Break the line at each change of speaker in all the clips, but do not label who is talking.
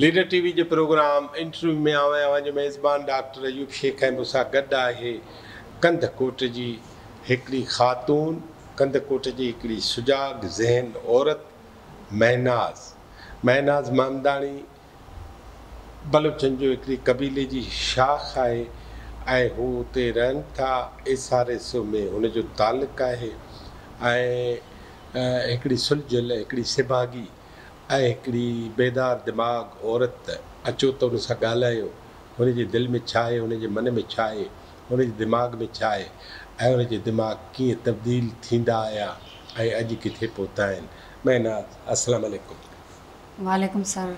Leader ٽي V جي programme interview ۾ آئون آهيان اوهان جو ميزبان ڊاڪٽر ايوب شيخ ۽ مون سان گڏ آهي ڪنڌڪوٽ جي هڪڙي خاتون، ڪنڌڪوٽ جي هڪڙي سجاڳ ذهن عورت مهناز. مهناز محمداڻي بلوچن جو هڪڙي قبيلي جي شاخ آهي ۽ هو اتي رهن ٿا. ايس آر ايس او ۾ هن جو تعلق آهي ۽ هڪڙي سلجهيل، هڪڙي سڀاڳي ۽ هڪڙي بيدار دماغ عورت. اچو ته ان سان ڳالهايون. هن جي دل ۾ ڇا آهي، هن جي من ۾ ڇا آهي، هن جي دماغ ۾ ڇا آهي ۽ هن جي دماغ ڪيئن تبديل ٿيندا آيا ۽ اڄ ڪٿي پهتا آهن. مهناز السلام عليڪم.
وعليڪم سر.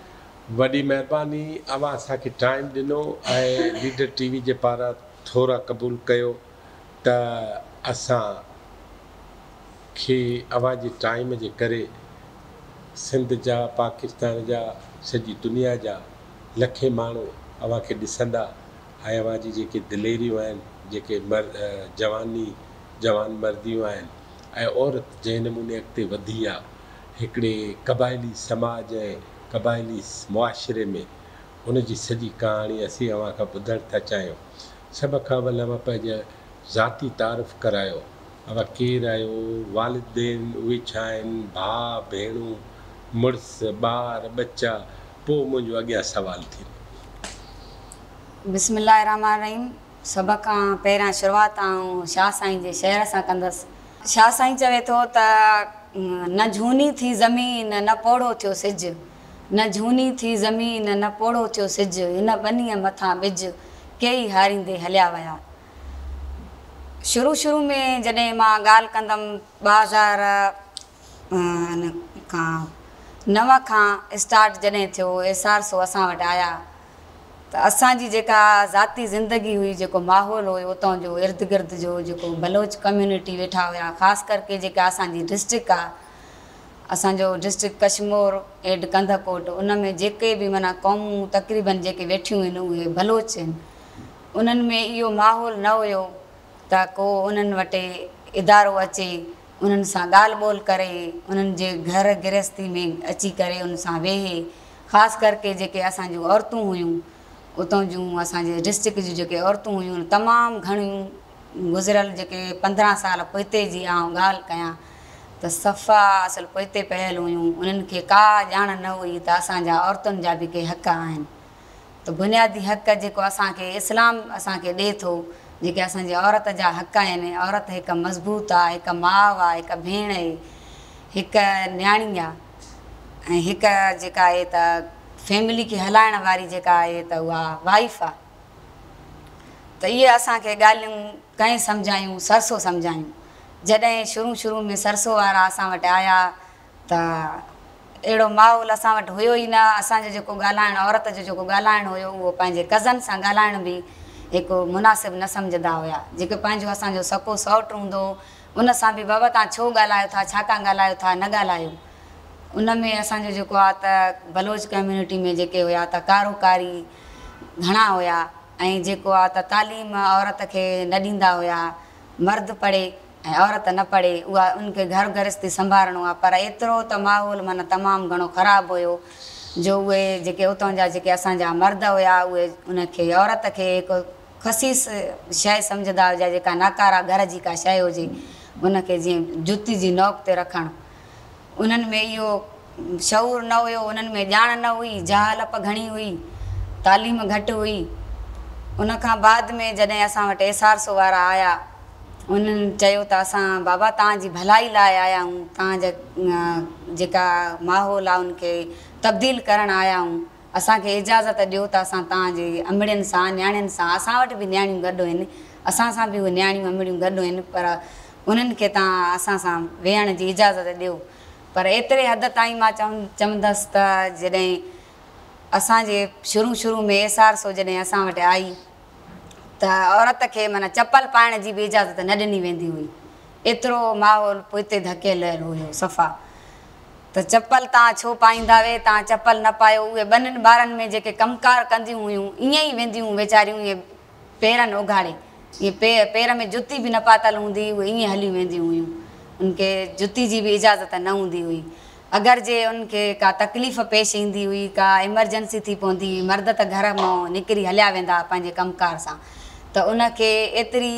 وڏي مهرباني اوهان اسان کي ٽائيم ڏنو ۽ ليڊر ٽي وي جي پاران ٿورا قبول ڪيو ته اسان کي اوهان جي ٽائيم جي ڪري سنڌ جا پاڪستان جا سڄي دنيا جا لکين ماڻهو اوهان کي ڏسندا ۽ اوهان جي جيڪي دليريون آهن جيڪي جواني جوان مرديون آهن ۽ عورت جنهن نموني اڳتي وڌي آ هڪڙي قبائلي سماج ۽ قبائلي معاشري ۾ ان جي سڄي ڪهاڻي اسين اوهان کان ٻڌڻ ٿا چاهيون. سڀ کان اول اوهان پنهنجو ذاتي تعارف ڪرايو. اوهان ڪير آهيو، والدين اهي ڇا آهن، ڀاء، ڀيڻون، مڙس، ٻار، ٻچا، پوء منهنجو اڳيان سوال ٿيندو.
بسم الله الرحمٰن الرحيم سڀ کان پهريان شروعات آئون شاهه سائين جي شعر سان ڪندس. شاهه سائين چوي ٿو ته. نه جهوني ٿي زمين نه پوڙهو ٿيو سج، نه جهوني ٿي زمين نه پوڙهو ٿيو سج، هن ٻنيء مٿان ٻج ڪيئي هاريندي هليا ويا. شروع شروع ۾ جڏهن مان ڳالهه ڪندم 2000 کان نو کان اسٽارٽ جڏهن ٿيو ايس آر سو اسان وٽ آيا ته اسان جي جيڪا ذاتي زندگي هئي جيڪو ماحول هيو اتان جو ارد گرد جو جيڪو بلوچ ڪميونٽي ويٺا هيا خاص ڪرڪي جيڪا اسان جي ڊسٽرڪٽ آ اسان جو ڊسٽرڪٽ ڪشمور اينڊ ڪنڌڪوٽ ان ۾ جيڪي به معنيٰ قومون تقريبن جيڪي ويٺيون آهن اهي بلوچ آهن انهن ۾ اهو ماحول نه هيو ته ڪو انهن وٽ ادارو اچي انهن سان ڳالهه ٻولهه ڪري انهن جي گهر گرهستي ۾ اچي ڪري انهن سان ويهي خاص ڪرڪي جيڪي اسان جون عورتون هيون اتان جون اسان جي ڊسٽرڪٽ جون جيڪي عورتون هيون تمام گهڻيون گذريل جيڪي 15 سال پوئتي جي آئون ڳالهه ڪيان ته صفا اصل پوئتي پيل هيون انهن کي ڪا ڄاڻ نه هئي ته اسان جا عورتن جا به ڪي حق آهن ته بنيادي حق جيڪو اسان کي اسلام اسان کي ڏي ٿو جيڪي اسان جي عورت جا حق آهن عورت هڪ مضبوط آ هڪ ماء آ هڪ ڀيڻ آهي هڪ نياڻي آ ۽ هڪ جيڪا آهي ته فيملي کي هلائڻ واري جيڪا آهي ته اها وائيف آ ته اهي اسان کي ڳالهيون ڪنهن سمجهايون سرسو سمجهايون جڏهن شروع شروع ۾ سرسو وارا اسان وٽ آيا ته اهڙو ماحول اسان وٽ هيو ئي نه اسان جو جيڪو ڳالهائڻ عورت جو جيڪو ڳالهائڻ هيو اهو پنهنجي ڪزن سان ڳالهائڻ به هڪ مناسب نه سمجهندا هيا جيڪو پنهنجو اسان جو سڪو سئوٽ هوندو هو ان سان به بابا توهان ڇو ڳالهايو ٿا ڇا کان ڳالهايو ٿا نه ڳالهايو ان ۾ اسان جو جيڪو آ ته بلوچ ڪميونٽي ۾ جيڪي هيا ته ڪارو ڪاري گهڻا هيا ۽ جيڪو آ ته تعليم عورت کي نه ڏيندا هيا مرد پڙهي ۽ عورت نه پڙهي اها ان کي گهر گرهستي سنڀارڻو آ پر ايترو ته ماحول معنيٰ تمام گهڻو خراب هيو جو اهي جيڪي اتان جا جيڪي اسان جا مرد هيا اهي ان کي عورت کي هڪ خسيس شيء سمجهندا هجا جيڪا ناڪاره گهر جي ڪا شيء هجي ان کي جيئن جتي جي نوڪ تي رکڻ انهن ۾ اهو شعور نه هيو انهن ۾ ڄاڻ نه هئي جهالت گهڻي هئي تعليم گهٽ هئي ان کان بعد ۾ جڏهن اسان وٽ ايس آر سو وارا آيا انهن چيو ته اسان بابا توهان جي ڀلائي لاء آيا آهيون توهان جا جيڪا ماحول آهي ان کي تبديل ڪرڻ آيا آهيون اسان کي اجازت ڏيو ته اسان توهان جي امڙين سان، نياڻين سان، اسان وٽ به نياڻيون گڏ هن، اسان سان به اهي نياڻيون امڙيون گڏ هن پر انهن کي توهان اسان سان ويهڻ جي اجازت ڏيو. پر ايتري حد تائين مان چوندس ته جڏهن اسان جي شروع شروع ۾ ايس آر سو جڏهن اسان وٽ آئي ته عورت کي معنيٰ چپل پائڻ جي به اجازت نه ڏني ويندي هئي. ايترو ماحول پوئتي ڌڪيل هيو صفا. ته چپل توهان ڇو پائيندا وي، توهان چپل نه پايو. اهي ٻنين ٻارن ۾ جيڪي ڪم ڪار ڪنديون هيون، ائين ئي وينديون هيون ويچاريون، ائين پيرن اگهاڙي، ائين پير ۾ جتي به نه پاتل هوندي هئي، اهي ائين هليون وينديون هيون. انهن کي جتي جي به اجازت نه هوندي هئي. اگر جي ان کي ڪا تڪليف پيش ايندي هئي، ڪا ايمرجنسي ٿي پوندي هئي، مرد ته گهر مان نڪري هليا ويندا ها پنهنجي ڪم ڪار سان ته ان کي ايتري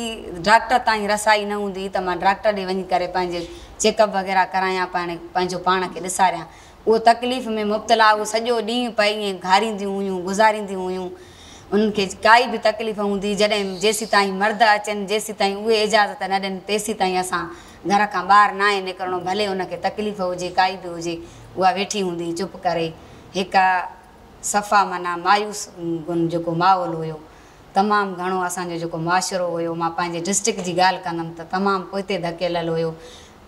ڊاڪٽر تائين رسائي نه هوندي هئي ته مان ڊاڪٽر ڏي وڃي ڪري پنهنجي چيڪ اپ وغيره ڪرايان پنهنجو پاڻ کي ڏساريان. اهو تڪليف ۾ مبتلا اهو سڄو ڏينهن پئي ائين گهارينديون هيون، گذارينديون هيون. انهن کي ڪائي به تڪليف هوندي هئي جڏهن جيسيتائين مرد اچن جيسيتائين اهي اجازت نه ڏين تيسيتائين اسان گهر کان ٻاهر ناهي نڪرڻو ڀلي ان کي تڪليف هجي ڪائي به هجي اها ويٺي هوندي هئي چپ ڪري هڪ صفا معنيٰ مايوس ڪن جيڪو ماحول هيو تمام گهڻو اسان جو جيڪو معاشرو هيو مان پنهنجي ڊسٽرڪٽ جي ڳالهه ڪندم ته تمام پوئتي ڌڪيلل هيو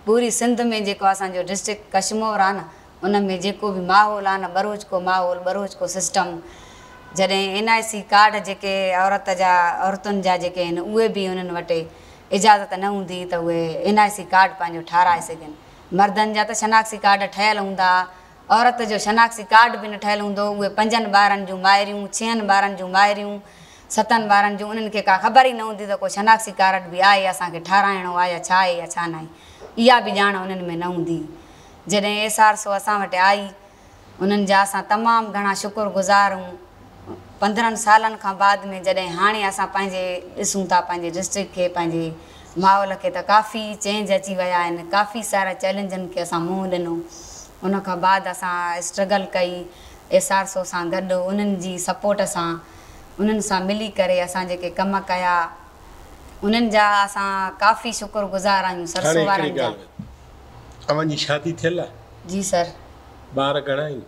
پوري سنڌ ۾ جيڪو اسان جو ڊسٽرڪٽ ڪشمور آ نه ان ۾ جيڪو به ماحول آ نه ٻروچڪو ماحول ٻروچڪو سسٽم جڏهن اين آء سي ڪارڊ جيڪي عورت جا عورتن جا جيڪي آهن اهي به انهن وٽ اجازت نه هوندي هئي ته اهي اين آء سي ڪارڊ پنهنجو ٺاراهي سگهن. مردن جا ته شناختي ڪارڊ ٺهيل هوندا ها، عورت جو شناختي ڪارڊ به نه ٺهيل هوندو هو. اهي پنجن ٻارن جون مائريون، ڇهن ٻارن جون مائريون، ستن ٻارن جون، انهن کي ڪا خبر ئي نه هوندي ته ڪو شناختي ڪارڊ به آهي اسان کي ٺاراهڻو آهي يا ڇا آهي يا ڇا ناهي. اها به ڄاڻ انهن ۾ نه هوندي هئي. جڏهن ايس آر سو اسان وٽ آئي انهن جا اسان تمام گهڻا شڪر گذار آهيون. 15 سالن کان بعد ۾ جڏهن هاڻي اسان پنهنجي ڏسون ٿا پنهنجي ڊسٽرڪٽ کي پنهنجي ماحول کي ته ڪافي چينج اچي ويا آهن ڪافي سارا چئلينجن کي اسان منهن ڏنو ان کان بعد اسان اسٽرگل ڪئي ايس آر سو سان گڏ انهن جي سپورٽ سان انهن سان ملي ڪري اسان جيڪي ڪم ڪيا انهن جا اسان ڪافي شڪر گذار آهيون
هاڻي
سرسو
هڪڙي
وارن جا.
ڳالهه ٻڌ اوهان جي شادي ٿيل آهي؟
جي سر.
ٻار گهڻا آهن؟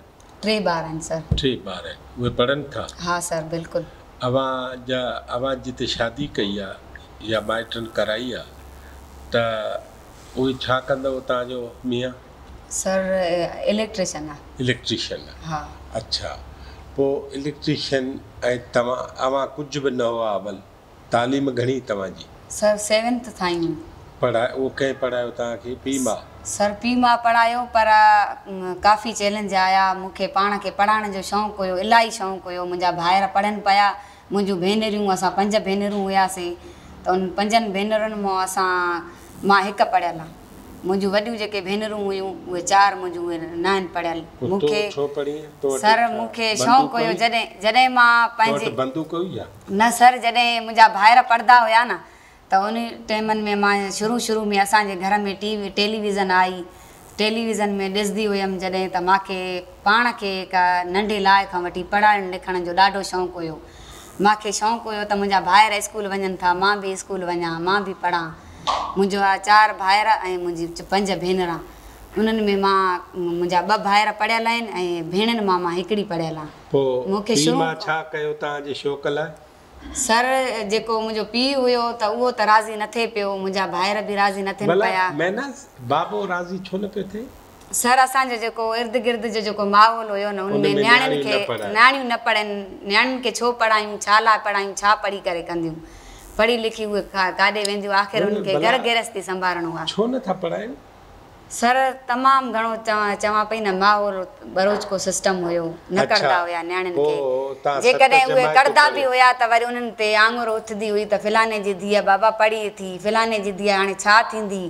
ٽي ٻار آهن سر.
ٽي ٻار آهن اهي پڙهن ٿا؟
ها سر بلڪل.
اوهان جا اوهان جتي شادي ڪئي آ يا مائٽن ڪرائي آ ته اهي ڇا ڪندو توهان جو ميان؟
سر اليڪٽريشن آ.
اليڪٽريشن آ
ها.
اڇا پو اليڪٽريشن ۽ توهان اوهان ڪجهه به نه هئا اول تعليم گهڻي توهان جي؟
سر سيونٿ تائين.
پڙهايو اهو ڪنهن پڙهايو توهان کي پيء ماء؟
سر پيء ماء پڙهايو پر ڪافي چئلينج آيا مون کي پاڻ کي پڙهائڻ جو شوق هيو الاهي شوق هيو منهنجا ڀائر پڙهن پيا منهنجون ڀينريون اسان پنج ڀينرون هياسي ته انهن پنجن ڀينرن مان اسان مان هڪ پڙهيل آ منهنجون وڏيون جيڪي ڀينرون هيون اهي چار منهنجون اهي ناهن پڙهيل
پوء
مون
تون
کي
ڇو پڙهين تو وٽ
سر
ڇا
مون کي
بندوق
شوق هيو
هئي؟
جڏهن جڏهن مان
تو
پنهنجي
وٽ بندوق هئي ڇا؟
نه سر جڏهن منهنجا ڀائر پڙهندا هيا نه ته ان ٽيمن ۾ مان شروع شروع ۾ اسان جي گهر ۾ ٽي وي ٽيليويزن آئي ٽيليويزن ۾ ڏسندي هيم جڏهن ته مان کي پاڻ کي هڪ ننڍي لاء کان وٺي پڙهڻ لکڻ جو ڏاڍو شوق هيو مان کي شوق هيو ته منهنجا ڀائر اسڪول وڃن ٿا مان به اسڪول وڃان مان به پڙهان منهنجا چار ڀائر ۽ منهنجي پنج ڀينران انهن ۾ مان منهنجا ٻه ڀائر پڙهيل آهن ۽ ڀيڻن مان مان هڪڙي پڙهيل آهيان
پوء
مون کي
پيء
شروع
ماء ڇا ڪيو توهان جي شوق لاء؟
سر جيڪو منهنجو پيء هيو ته اهو ته راضي نه ٿئي پيو، منهنجا ڀائر به راضي نه ٿين
ڀلا
پيا.
مهناز، بابو راضي ڇو نه پيو ٿئي؟
سر اسان جو جيڪو ارد گرد جو جيڪو ماحول هيو نه ان
ان
۾
۾
نياڻين
نياڻيون
کي
نه پڙهائي.
نياڻيون نه پڙهن، نياڻين کي ڇو پڙهايون، ڇا لاء پڙهايون، ڇا پڙهي ڪري ڪنديون، پڙهي لکي اهي ڪاڏي وينديون، آخر
نه
انهن
نه
کي
ڀلا
گهر گرهستي سنڀارڻو آهي.
ڇو نه ٿا پڙهايون؟
سر تمام گهڻو چوان پئي نه ماحول ٻروچڪو سسٽم هيو نه
اڇا
ڪڙدا هيا نياڻين کي
پوء تان ست
جيڪڏهن اهي
جماعتون
ڪڙدا به
پڙهيو.
هيا ته وري انهن تي آڱر اٿندي هئي ته فلاني جي ڌيء بابا پڙهي ٿي فلاني جي ڌيء هاڻي ڇا ٿيندي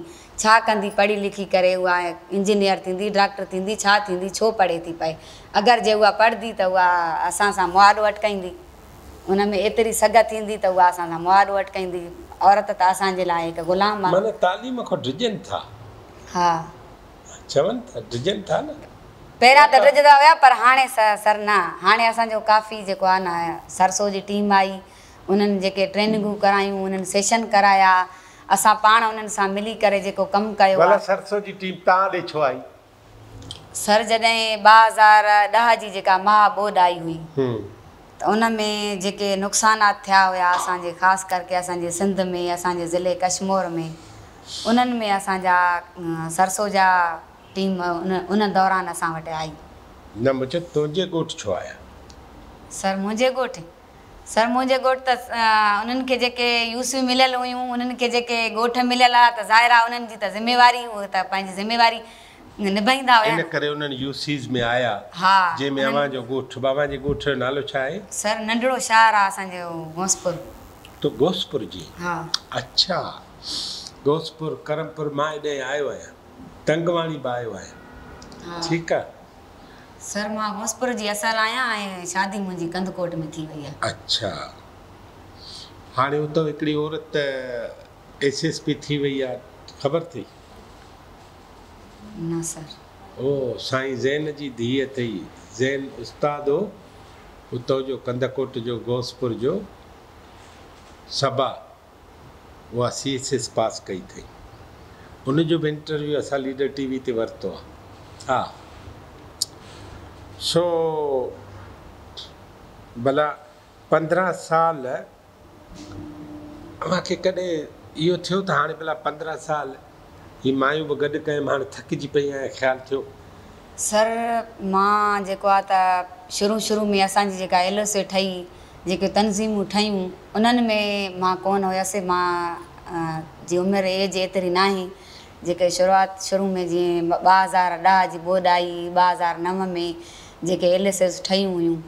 ڇا ڪندي پڙهي لکي ڪري اها انجنيئر ٿيندي ڊاڪٽر ٿيندي ڇا ٿيندي ڇو پڙهي ٿي پئي اگر جي اها پڙهندي ته اها اسان سان مهاڏو اٽڪائيندي ان ۾ ايتري سگهه ٿيندي ته اها اسان سان مهاڏو اٽڪائيندي. عورت ته اسان جي لاء هڪ غلام آ.
معنيٰ تعليم کان ڊڄن ٿا.
ها.
چون ٿا ڊڄن ٿا نه.
پهريان ته ڊڄندا هيا پر هاڻي سر نه. هاڻي اسان جو ڪافي جيڪو آ نه سرسو جي ٽيم آئي انهن جيڪي ٽريننگون ڪرايون انهن سيشن ڪرايا اسان پاڻ انهن سان ملي ڪري جيڪو ڪم ڪيو آ.
ڀلا سرسو جي ٽيم تان ڏي ڇو آئي؟
سر جڏهن 2010 جي جيڪا مها ٻوڏ آئي هئي ته ان ۾ جيڪي نقصانات ٿيا هيا اسان جي خاص ڪرڪي اسان جي سنڌ ۾ اسان جي ضلعي ڪشمور ۾ انهن ۾ اسان جا سرسو جا ٽيم ان دوران اسان وٽ آئي.
نه مون چيو تنهنجي ڳوٺ ڇو آيا؟
سر منهنجي ڳوٺ سر منهنجي ڳوٺ ته انهن کي جيڪي يو سيون مليل هيون انهن کي جيڪي ڳوٺ مليل ها ته ظاهر آهي انهن جي ته ذميواري اهي ته پنهنجي ذميواري نڀائيندا هيا
ان
نه.
ڪري انهن يو سيز ۾ آيا
ها
جنهن ۾
انهن.
اوهان جو ڳوٺ به اوهان جي ڳوٺ جو نالو ڇا آهي؟
سر ننڍڙو شهر آهي اسان جو غوثپور.
تو غوثپور جي
ها.
اڇا غوثپور ڪرمپور مان ايڏانهن آيو آهيان تنگواڻي به آيو آهيان. ٺيڪ آ.
سر مان غوثپور جي اصل آهيان ۽ شادي منهنجي ڪنڌڪوٽ ۾ ٿي وئي آ.
اڇا هاڻي اتان هڪڙي عورت ايس ايس پي ٿي وئي آ خبر ٿئي؟
نه سر.
او سائين زين جي ڌيء اٿئي زين استاد هو اتان جو ڪنڌڪوٽ جو غوثپور جو صبا اها سي ايس ايس پاس ڪئي اٿئي ان جو به انٽرويو اسان ليڊر ٽي وي تي ورتو آ ها سو ڀلا 15 سال اوهان کي ڪڏهن اهو ٿيو ته هاڻي ڀلا 15 سال هي مايون به گڏ ڪيم هاڻي ٿڪجي پئي آهيان خيال ٿيو؟
سر مان جيڪو آ ته شروع شروع ۾ اسان جي جيڪا ايل او سي ٺهي جيڪي تنظيمون ٺهيون انهن ۾ مان ڪونه هيس مان جي عمر ايج ايتري ناهي جيڪي شروعات شروع ۾ جيئن 2010 جي ٻوڏ آئي 2009 ۾ جيڪي ايل ايس ايس ٺهيون هيون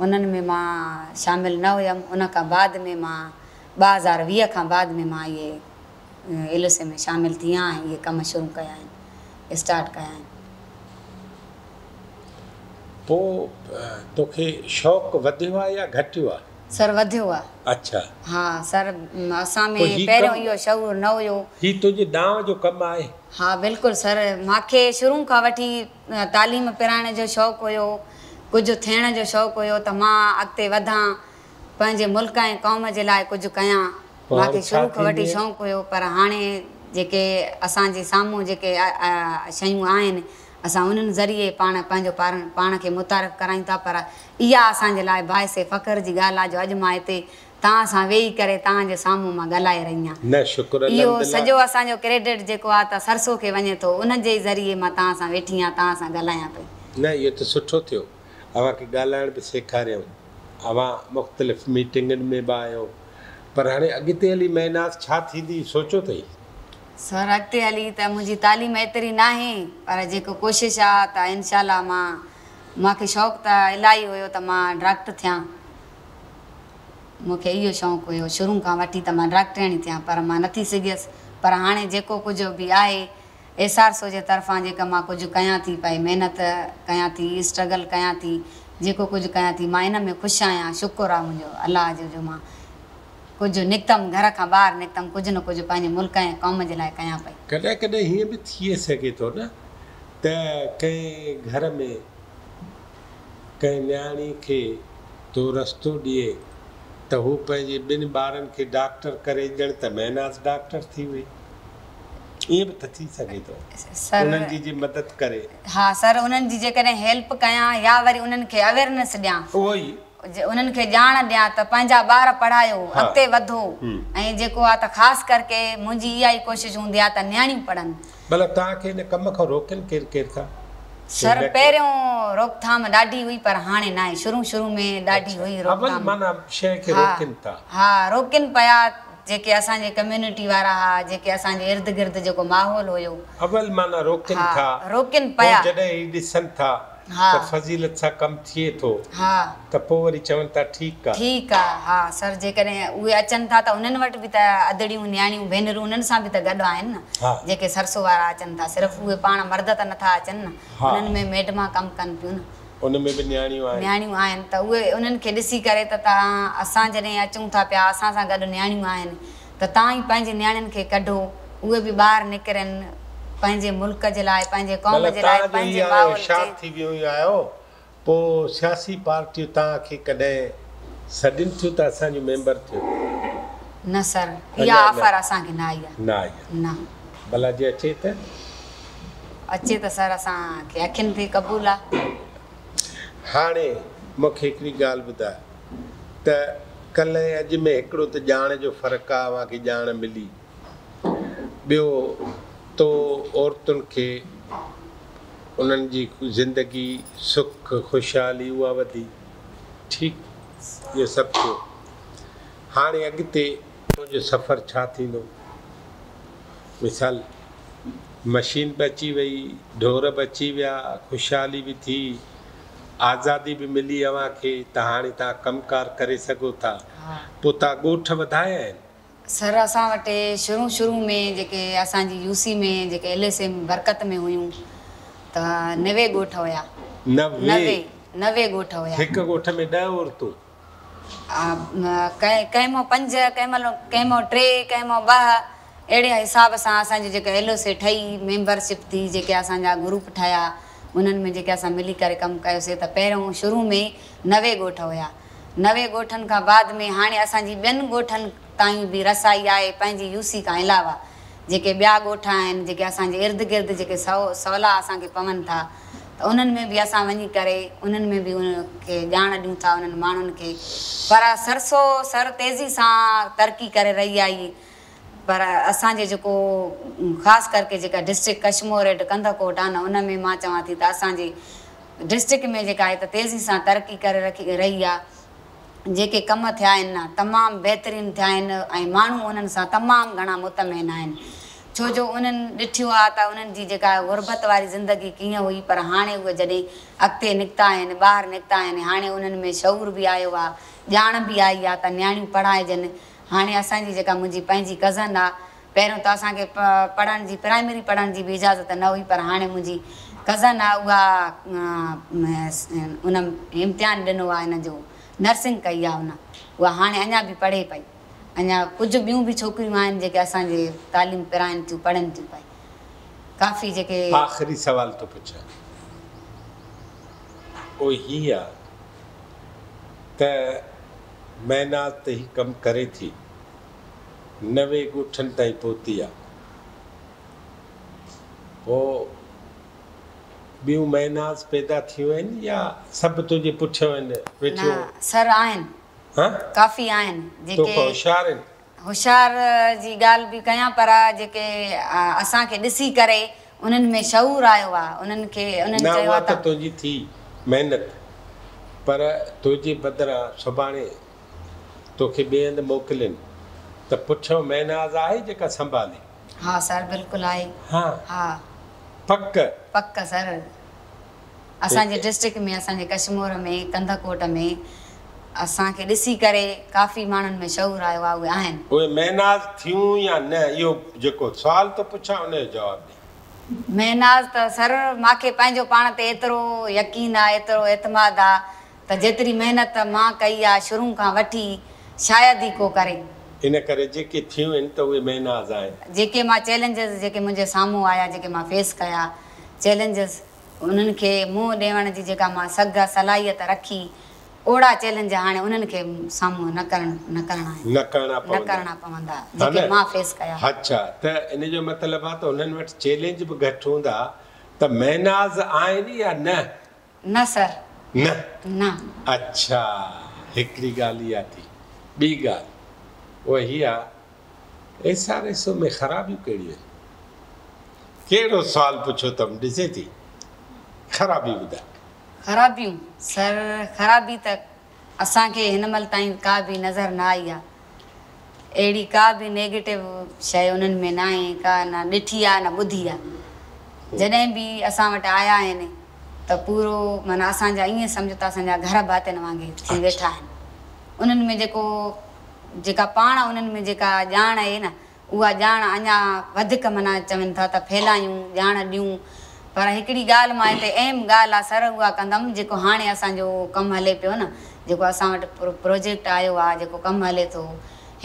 انهن ۾ مان شامل نه هيم ان کان بعد ۾ مان 2020 کان بعد ۾ مان اهي ايل او سي ۾ شامل ٿي آهيان ۽ اهي ڪم شروع ڪيا آهن اسٽارٽ ڪيا آهن.
پوء توکي شوق وڌيو آ يا گهٽيو آ؟
سر وڌيو آ.
اڇا.
ها سر اسان ۾
پوء هي
پهريون
ڪم
اهو شعور نه هيو.
هي تنهنجي ڏانء جو ڪم آهي؟
ها بلڪل سر مانکي شروع کان وٺي تعليم پرائڻ جو شوق هيو ڪجهه ٿيڻ جو شوق هيو ته مان اڳتي وڌان پنهنجي ملڪ ۽ قوم جي لاء ڪجهه ڪيان
پوء هاڻي
مانکي
ڇا
شروع کان وٺي
ٿيندين؟
شوق هيو پر هاڻي جيڪي اسان جي سامهون جيڪي شيون آهن اسان انهن ذريعي پاڻ پنهنجو پاڻ کي متعارف ڪرايون ٿا پر اها اسان جي لاء باعث فخر جي ڳالهه آهي جو اڄ مان هتي توهان سان ويهي ڪري توهان جي سامهون مان ڳالهائي رهي آهيان.
نه شڪر
اهو
الحمدلله.
سڄو اسان جو ڪريڊٽ جيڪو آهي ته سرسو کي وڃي ٿو ان جي ئي ذريعي مان توهان سان ويٺي آهيان توهان سان ڳالهايان پئي.
نه اهو ته سٺو ٿيو اوهان کي ڳالهائڻ به سيکاريائون اوهان مختلف ميٽنگن ۾ به آهيو پر هاڻي اڳتي هلي مهناز ڇا ٿيندي سوچيو اٿئي؟
سر اڳتي هلي ته منهنجي تعليم ايتري ناهي پر جيڪو ڪوشش آ ته انشاء الله مان مان کي شوق ته الاهي هيو ته مان ڊاڪٽر ٿيان مون کي اهو شوق هيو شروع کان وٺي ته مان ڊاڪٽرياڻي ٿيان پر مان نه ٿي سگهيس پر هاڻي جيڪو ڪجهه به آهي ايس آر سو جي طرفان جيڪا مان ڪجهه ڪيان ٿي پئي محنت ڪيان ٿي اسٽرگل ڪيان ٿي جيڪو ڪجهه ڪيان ٿي مان ان ۾ خوش آهيان شڪر آ منهنجو الله جو جو مان ڪجهه نڪتم گهر کان ٻاهر نڪتم ڪجهه نه ڪجهه پنهنجي ملڪ ۽ قوم جي لاء ڪيان پئي.
ڪڏهن ڪڏهن هيئن به ٿي سگهي ٿو نه ته ڪنهن گهر ۾ ڪنهن نياڻي کي تو رستو ڏئي ته هو پنهنجي ٻن ٻارن کي ڊاڪٽر ڪري ڄڻ ته مهناز ڊاڪٽر ٿي وئي. ائين به ته ٿي سگهي ٿو.
سر.
انهن جي جي مدد ڪري.
ها سر انهن جي جيڪڏهن هيلپ ڪيان يا وري انهن کي اويرنس ڏيان.
اهو ئي.
انهن کي ڄاڻ ڏيان ته پنهنجا ٻار پڙهايو اڳتي وڌو ۽ جيڪو آ ته خاص ڪرڪي منهنجي اها ئي ڪوشش هوندي آ ته نياڻيون پڙهن.
ڀلا توهان کي ان ڪم کان روڪين ڪير ڪير ٿا؟
سر پهريون روڪٿام ڏاڍي هئي پر هاڻي ناهي شروع شروع ۾ ڏاڍي هئي
اول
روڪٿام.
معنيٰ شيء کي
ها
روڪين ٿا.
ها روڪين پيا جيڪي اسان جي ڪميونٽي وارا ها جيڪي اسان جي ارد گرد جيڪو ماحول هيو.
اول معنيٰ روڪين
ها
ٿا
روڪين
پوء
پيا.
جڏهن هي ڏسن ٿا
ها.
ته فضيلت سان ڪم ٿئي ٿو
ها.
ته پوء وري چون ٿا ٺيڪ آ.
ٺيڪ آ ها سر جيڪڏهن اهي اچن ٿا ته انهن وٽ به ته ادڙيون نياڻيون ڀينرون انهن سان به ته گڏ آهن نه
ها.
جيڪي سرسو وارا اچن ٿا صرف اهي پاڻ مرد ته نٿا اچن نه
ها.
انهن ۾ ميڊما ڪم ڪن پيون نه.
ان ۾ به نياڻيون آهن.
نياڻيون آهن ته اهي انهن کي ڏسي ڪري ته توهان اسان جڏهن اچون ٿا پيا اسان سان گڏ نياڻيون آهن ته توهان ئي پنهنجي نياڻين کي ڪڍو اهي به ٻاهر نڪرن پنهنجي ملڪ جي لاء پنهنجي قوم
مطلب
جي لاء
توهان جو
پنهنجي
هي هاڻي
ماحول
هوشيار
جي.
ٿي ويون آهيو پوء سياسي پارٽيون توهان کي ڪڏهن سڏين ٿيون ته اسان جون ميمبر ٿيو؟
نه سر اها
اڃا نه.
آفر اسان کي نه آئي آهي.
نه آئي آهي.
نه.
ڀلا جي اچي ته؟
اچي ته سر اسان کي اکين تي قبول آ.
هاڻي مون کي هڪڙي ڳالهه ٻڌاء ته ڪلهه ۽ اڄ ۾ هڪڙو ته ڄاڻ جو فرق آ اوهان کي ڄاڻ ملي ٻيو تو عورتن کي انهن جي زندگي سک خوشحالي اها وڌي ٺيڪ اهو سڀ ٿيو هاڻي اڳتي تنهنجو سفر ڇا ٿيندو مثال مشين به اچي وئي ڍور به اچي ويا خوشحالي به ٿي آزادي به ملي اوهان کي ته هاڻي توهان ڪم ڪار ڪري سگهو ٿا پوء توهان ڳوٺ وڌايا آهن؟
سر اسان وٽ شروع شروع ۾ جيڪي اسان جي يو سي ۾ جيڪي ايل ايس ايم برڪت ۾ هيون ته 90 ڳوٺ هيا.
90؟
90 ڳوٺ هيا.
هڪ ڳوٺ ۾ 10 عورتون.
ڪنهن مان پنج، ڪنهن مهل ڪنهن مان ٽي، ڪنهن مان ٻه، اهڙي حساب سان اسان جي جيڪا ايل او سي ٺهي، ميمبرشپ ٿي، جيڪي اسان جا گروپ ٺهيا، انهن ۾ جيڪي اسان ملي ڪري ڪم ڪيوسي ته پهريون شروع ۾ 90 ڳوٺ هيا. 90 ڳوٺن کان بعد ۾ هاڻي اسان جي ٻين ڳوٺن تائين به رسائي آهي، پنهنجي يو سي کان علاوه جيڪي ٻيا ڳوٺ آهن، جيڪي اسان جي ارد گرد جيڪي سولا اسان کي پون ٿا ته انهن ۾ به اسان وڃي ڪري انهن ۾ به انهن کي ڄاڻ ڏيون ٿا انهن ماڻهن کي پر سرسو سر تيزي سان ترقي ڪري رهي آهي پر اسان جي جيڪو خاص ڪرڪي جيڪا ڊسٽرڪٽ ڪشمور اينڊ ڪنڌڪوٽ آهي نه ان ۾ مان چوان ٿي ته اسان جي ڊسٽرڪٽ ۾ جيڪا آهي ته تيزي سان ترقي ڪري رهي آهي. جيڪي ڪم ٿيا آهن نه تمام بهترين ٿيا آهن ۽ ماڻهو انهن سان تمام گهڻا مطمئن آهن ڇو جو انهن ڏٺو آهي ته انهن جي جيڪا غربت واري زندگي ڪيئن هئي پر هاڻي اهي جڏهن اڳتي نڪتا آهن ٻاهر نڪتا آهن هاڻي انهن ۾ شعور به آيو آهي ڄاڻ به آئي آهي ته نياڻيون پڙهائجن هاڻي اسان جي جيڪا منهنجي پنهنجي ڪزن آهي پهريون ته اسان کي پڙهڻ جي پرائمري پڙهڻ جي به اجازت نه هئي پر هاڻي منهنجي ڪزن آ اها ان امتحان ڏنو آ ان جو نرسنگ ڪئي آ ان اها هاڻي اڃا به پڙهي پئي اڃا ڪجهه ٻيون به ڇوڪريون آهن جيڪي اسان جي تعليم پرائن ٿيون پڙهن ٿيون پئي ڪافي جيڪي.
آخري سوال ٿو پڇان اهو هي آ ته مهناز ته هي ڪم ڪري ٿي 90 ڳوٺن تائين پهتي آ. پوء ٻيون مهناز پيدا ٿيون آهن يا سڀ تنهنجي پٺيان آهن ويٺيون؟
نه سر آهن.
ها؟
ڪافي آهن جيڪي.
توکان هوشيار آهن؟
هوشيار جي ڳالهه به ڪيان پر جيڪي اسان کي ڏسي ڪري انهن ۾ شعور آيو آ انهن کي انهن
نه
چيو
اها
آ
ته
ته.
تنهنجي ٿي محنت پر تنهنجي بدران سڀاڻي توکي ٻئي هنڌ موڪلين ته پٺيان مهناز آهي جيڪا سنڀالي.
ها سر بلڪل آهي.
ها.
ها.
پڪ.
پڪ سر اسان جي ڊسٽرڪٽ ۾ اسان جي ڪشمور ۾ ڪنڌڪوٽ ۾ اسان کي ڏسي ڪري ڪافي ماڻهن ۾ شعور آيو آهي اهي آهن.
اهي مهناز ٿيون يا نه اهو جيڪو سوال ٿو پڇان ان جو جواب ڏي.
مهناز ته سر ماکي پنهنجو پاڻ تي ايترو يقين آ ايترو اعتماد آ ته جيتري محنت مان ڪئي آ شروع کان وٺي شايد ئي ڪو ڪري.
ان ڪري جيڪي ٿيون آهن ته اهي مهناز آهن.
جيڪي مان چئلينجز جيڪي منهنجي سامهون آيا جيڪي مان فيس ڪيا چئلينجز انهن کي منهن ڏيڻ جي جيڪا مان سگهه صلاحيت رکي اوڙا چئلينج هاڻي انهن کي سامهون نه ڪرڻ نه ڪرڻا آهن
نه ڪرڻا
نه
پوندا.
ڪرڻا پوندا
ها
جيڪي
نه؟
مان فيس ڪيا.
اڇا ته ان جو مطلب آ ته انهن وٽ چئلينج به گهٽ هوندا ته مهناز آهن يا نه؟
نه سر.
نه.
نه.
اڇا هڪڙي ڳالهه اها ٿي. ٻي ڳالهه اها هي آ ايس آر ايس او ۾ خرابيون ڪهڙيون آهن؟ ڪهڙو سوال پڇيو اٿم ڏسين ٿي خرابي ٻڌاء.
خرابيون سر خرابي ته اسان کي هن مهل تائين ڪا به نظر نه آئي آ. اهڙي ڪا به نيگيٽو شيء انهن ۾ ناهي ڪا نه ڏٺي آ نه ٻڌي آ. جڏهن به اسان وٽ آيا آهن ته پورو معنيٰ اسان جا ائين سمجهو ته اسان جا گهر ڀاتين وانگي ٿي ويٺا آهن. انهن ۾ جيڪو جيڪا پاڻ انهن ۾ جيڪا ڄاڻ آهي نه اها ڄاڻ اڃا وڌيڪ معنيٰ چون ٿا ته ڦهلايون، ڄاڻ ڏيون. پر هڪڙي ڳالهه مان هتي اهم ڳالهه آ سر اها ڪندم جيڪو هاڻي اسان جو ڪم هلي پيو نه جيڪو اسان وٽ پروجيڪٽ آيو آ جيڪو ڪم هلي ٿو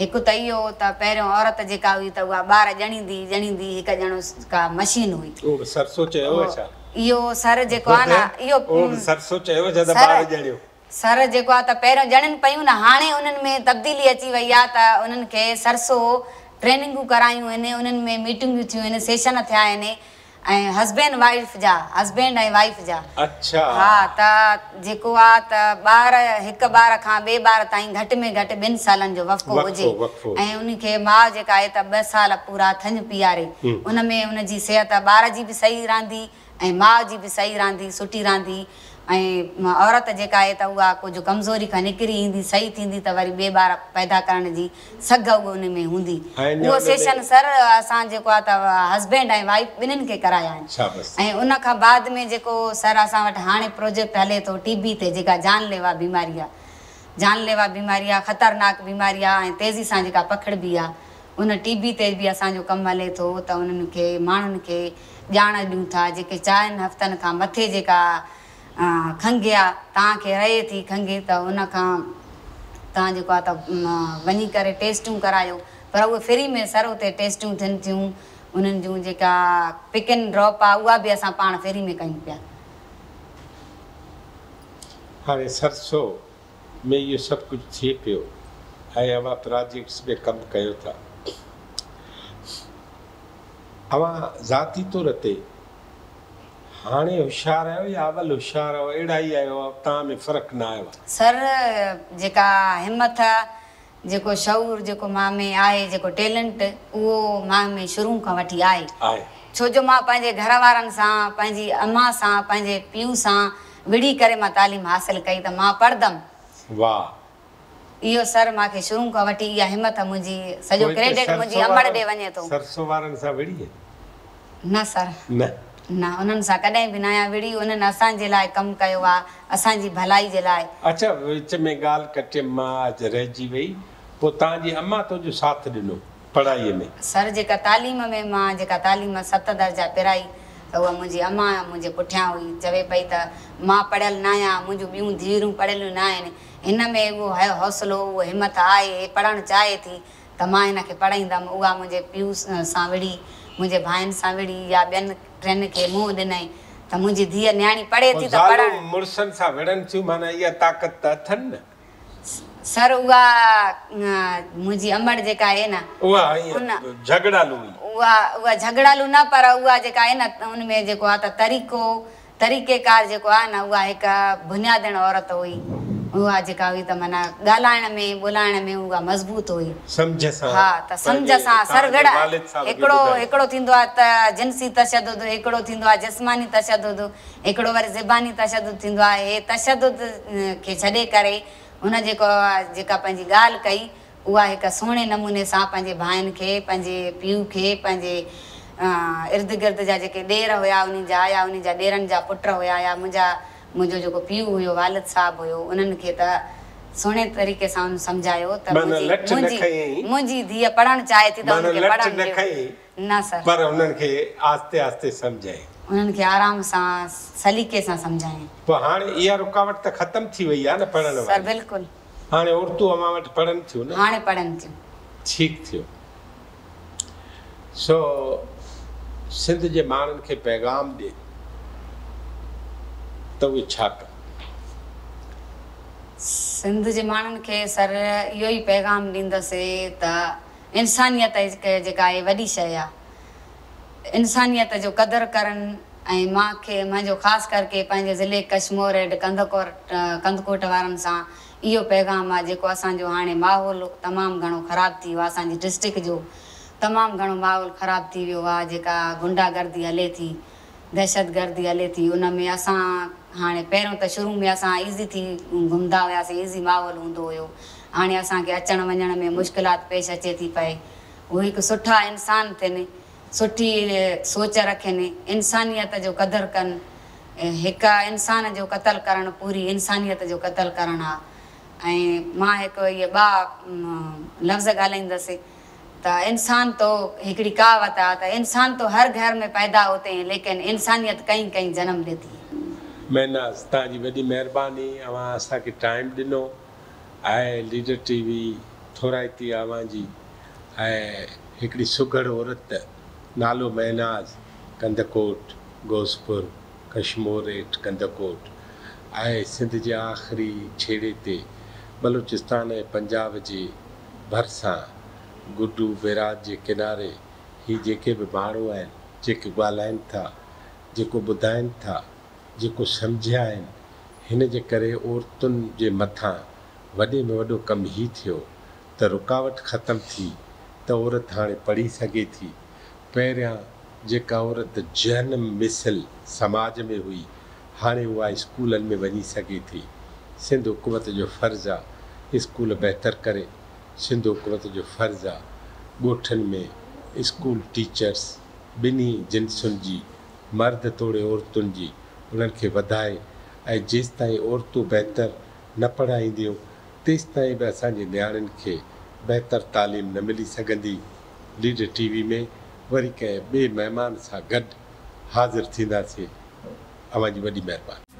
هڪ ته اهو ته پهريون عورت جيڪا هئي ته اها ٻار ڄڻيندي ڄڻيندي هڪ ڄڻو ڪا مشين هئي.
اهو به سرسو چيو هو ڇا؟
اهو سر جيڪو آ نه اهو
اهو به سرسو چيو هو ڇا ته ٻار ڄڻيو؟
سر جيڪو آ ته پهريون ڄڻين پيون نه هاڻي انهن ۾ تبديلي اچي وئي آ ته انهن کي سرسو ٽريننگون ڪرايون آهن انهن ۾ ميٽنگون ٿيون آهن سيشن ٿيا آهن ۽ هسبينڊ وائيف جا هسبينڊ ۽ وائيف جا
اڇا.
ها ته جيڪو آ ته ٻار هڪ ٻار کان ٻئي ٻار تائين گهٽ ۾ گهٽ ٻن سالن جو وقفو هجي
وقفو
۽ ان کي ماء جيڪا آهي ته ٻه سال پورا ٿڃ پياري ان ۾ ان جي صحت ٻار جي به صحيح رهندي ۽ ماء جي به صحيح رهندي، سٺي رهندي ۽ عورت جيڪا آهي ته اها ڪجهه ڪمزوري کان نڪري ايندي، صحيح ٿيندي ته وري ٻئي ٻار پيدا ڪرڻ جي سگهه اهو ان ۾ هوندي.
۽ اڃا
اهو
ان ۾
سيشن سر اسان جيڪو آهي ته هسبينڊ ۽ وائيف ٻنهين کي ڪرايا آهن
شابس.
۽ ان کان بعد ۾ جيڪو سر اسان وٽ هاڻي پروجيڪٽ هلي ٿو ٽي بي تي جيڪا جان ليوا بيماري آهي جان ليوا بيماري آهي خطرناڪ بيماري آهي ۽ تيزي سان جيڪا پکڙبي آهي ان ٽي بي تي به اسان جو ڪم هلي ٿو ته انهن کي ماڻهن کي ڄاڻ ڏيون ٿا جيڪي چئن هفتن کان مٿي جيڪا کنگهه آ توهان کي رهي ٿي کنگهه ته ان کان توهان جيڪو آ ته وڃي ڪري ٽيسٽون ڪرايو پر اهي فري ۾ سر اتي ٽيسٽون ٿين ٿيون انهن جون جيڪا پڪ اينڊ ڊراپ آ اها به اسان پاڻ فري ۾ ڪيون پيا.
هاڻي سرسو ۾ اهو سڀ ڪجهه ٿئي پيو ۽ اوهان پراجيڪٽس ۾ ڪم ڪيو ٿا. اوهان ذاتي طور تي هاڻي هوشيار آهيو يا اول هوشيار هئو اهڙا ئي آهيو توهان ۾ فرق نه آيو آهي؟
سر جيڪا همٿ جيڪو شعور جيڪو مان ۾ آهي جيڪو ٽيلنٽ اهو مان ۾ شروع کان وٺي آهي ڇو جو مان پنهنجي گهر وارن سان پنهنجي امان سان پنهنجي پيء سان وڙهي ڪري مان تعليم حاصل ڪئي ته مان پڙهندم.
واھ.
اهو سر مان کي شروع کان وٺي اها همٿ منهنجي سڄو
پوء هتي
ڪريڊٽ منهنجي
سرسو
امڙ
وارن
ڏي وڃي ٿو.
سرسو وارن سان وڙهي؟
نه سر.
نه.
نه انهن سان ڪڏهن به ناهيان وڙهي انهن اسان جي لاء ڪم ڪيو آ اسان جي ڀلائي جي لاء.
اڇا وچ ۾ ڳالهه ڪٽيم مان اڄ رهجي وئي پوء توهان جي امان تنهنجو ساٿ ڏنو پڙهائي ۾.
سر جيڪا تعليم ۾ مان جيڪا تعليم ست درجا پرائي ته اها منهنجي امان منهنجي پٺيان هئي چوي پئي ته مان پڙهيل ناهيان منهنجون ٻيون ڌيئرون پڙهيلون ناهن هن ۾ اهو حوصلو اهو همٿ آهي هي پڙهڻ چاهي ٿي ته مان هن کي پڙهائيندم. اها منهنجي پيء سان وڙهي، منهنجي ڀائن سان وڙهي يا ٻين ٽين کي منهن ڏنائين ته منهنجي ڌيء نياڻي پڙهي
پوء
ٿي ته پڙهڻ.
زالون مڙسن سان وڙهن ٿيون معنيٰ اها طاقت ته اٿن نه.
سر اها منهنجي امڙ جيڪا آهي نه.
اها ائين جهڳڙالو هئي.
اها اها جهڳڙالو نه پر اها جيڪا آهي نه ان ۾ جيڪو آهي ته طريقو طريقيڪار جيڪو آهي نه اها هڪ بنيادڻ عورت هئي. اها جيڪا هئي ته معنيٰ ڳالهائڻ ۾ ٻولائڻ ۾ اها مضبوط هئي.
سمجهه سان
ها ته سمجهه
پنهنجي
سان سر
توهان جي
وڙ
والد صاحب کي
هڪڙو
ٻڌايو.
هڪڙو ٿيندو آهي ته جنسي تشدد هڪڙو ٿيندو آهي جسماني تشدد هڪڙو وري زباني تشدد ٿيندو آهي. هي تشدد کي ڇڏي ڪري هن جيڪو جيڪا پنهنجي ڳالهه ڪئي اها هڪ سهڻي نموني سان پنهنجي ڀائن کي، پنهنجي پيء کي، پنهنجي ارد گرد جا جيڪي ڏير هيا انهن جا يا انهن جا ڏيرن جا پٽ هيا يا منهنجا منهنجو جيڪو پيء هيو والد صاحب هيو انهن کي ته سهڻي طريقي سان انهن سمجهايو ته
معنيٰ
منهنجي
لٺ نه
منهنجي
کنيائين.
منهنجي ڌيء پڙهڻ چاهي ٿي ته
معنيٰ
انهن کي
لٺ
پڙهڻ
نه
ڏيو.
کنيائين
نه سر.
پر انهن کي آهستي آهستي سمجهايائين.
انهن کي آرام سان سليقي سان سمجهايائين.
پوء هاڻي اها رڪاوٽ ته ختم ٿي وئي آهي نه پڙهڻ
سر
واري.
بلڪل.
هاڻي عورتون اوهان وٽ پڙهن ٿيون نه؟
هاڻي پڙهن ٿيون.
ٺيڪ ٿيو. سو سنڌ جي ماڻهن کي پيغام ڏي ته اهي ڇا ڪن؟
سنڌ جي ماڻهن کي سر اهو ئي پيغام ڏيندس ته انسانيت هڪ جيڪا آهي وڏي شيء آهي. انسانيت جو قدر ڪرن ۽ مان کي منهنجو خاص ڪرڪي پنهنجي ضلعي ڪشمور اينڊ ڪنڌڪوٽ ڪنڌڪوٽ وارن سان اهو پيغام آ جيڪو اسان جو هاڻي ماحول تمام گهڻو خراب ٿي ويو آ اسان جي ڊسٽرڪٽ جو تمام گهڻو ماحول خراب ٿي ويو آ جيڪا غنڊا گردي هلي ٿي دهشت گردي هلي ٿي ان ۾ اسان هاڻي پهريون ته شروع ۾ اسان ايزي ٿي گهمندا هياسين ايزي ماحول هوندو هيو هاڻي اسان کي اچڻ وڃڻ ۾ مشڪلات پيش اچي ٿي پئي هو هڪ سٺا انسان ٿين سٺي سوچ رکين انسانيت جو قدر ڪن هڪ انسان جو قتل ڪرڻ پوري انسانيت جو قتل ڪرڻ آ ۽ مان هڪ اهي ٻه لفظ ڳالهائيندس ته انسان تو هڪڙي ڪهاوت آ ته انسان تو هر گهر ۾ پيدا هوتي هين ليڪن انسانيت ڪهين ڪهين جنم ليتي هي.
مهناز توهان جي وڏي مهرباني اوهان اسان کي ٽائيم ڏنو ۽ ليڊر ٽي وي ٿورائتي آ اوهان جي ۽ هڪڙي سگهڙ عورت نالو مهناز ڪنڌڪوٽ غوثپور ڪشمور ايٽ ڪنڌڪوٽ ۽ سنڌ جي آخري ڇيڙي تي بلوچستان ۽ پنجاب جي ڀرسان گڊو بيراج جي ڪناري هي جيڪي به ماڻهو آهن جيڪي ڳالهائن ٿا جيڪو ٻڌائن ٿا جيڪو سمجهيا آهن هن جي ڪري عورتن جي مٿان وڏي ۾ وڏو ڪم هي ٿيو ته رڪاوٽ ختم ٿي ته عورت هاڻي پڙهي سگهي ٿي. پهريان جيڪا عورت جهنم مثل سماج ۾ هئي هاڻي اها اسڪولن ۾ وڃي سگهي ٿي. سنڌ حڪومت جو فرض آ اسڪول بهتر ڪري. سنڌ حڪومت جو فرض آ ڳوٺن ۾ اسڪول ٽيچرس ٻنهي جنسن جي مرد توڙي عورتن جي انهن کي وڌائي ۽ جيستائين عورتون بهتر نه پڙهائينديون تيستائين به اسان جي نياڻين کي بهتر تعليم نه ملي سگهندي. ليڊر ٽي وي ۾ وري ڪنهن ٻئي مهمان سان گڏ حاضر ٿينداسين. اوهان جي وڏي مهرباني.